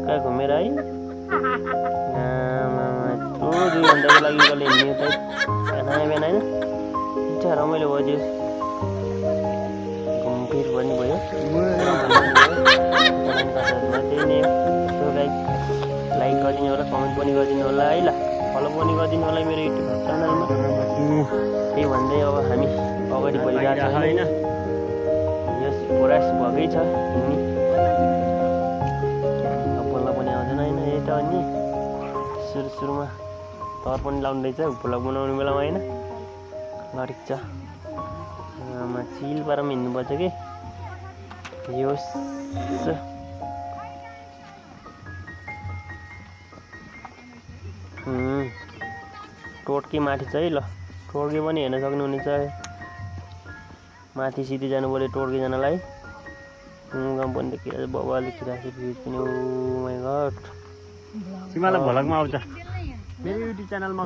टक्का घुमेर है यत्रो 2 घन्टाको लागि कसले हिँड्ने त बिहान बिहान होइन इच्छा रमाइलो भयो घुमफिर पनि भयो त्यही नै सो गाइस लाइक गरिदिनु होला कमेन्ट पनि गरिदिनु होला है ल फलो पनि गरिदिनु होला मेरो युट्युब च्यानलमा त्यही भन्दै अब हामी अगाडि बढिरहेको छ होइन यस प्रयास भएकै छ हिँड्ने बोल्न पनि आउँदैन होइन यही त अनि सुरुमा तर पनि लाउनु रहेछ भ्लग बनाउने बेलामा होइन लडिक छ चिल पारामा हिँड्नुपर्छ कि योस् टोड्के माथि छ है ल टोड्के पनि हेर्न सक्नुहुनेछ माथि सिधै जानु पर्यो टोड्के जानलाई काम पनि देखिरहेको छ बबाल देखिरहेको छ भ्युज पनि ओ माई गड तिमीलाई भ्लगमा आउँछ मेरो युट्युब च्यानलमा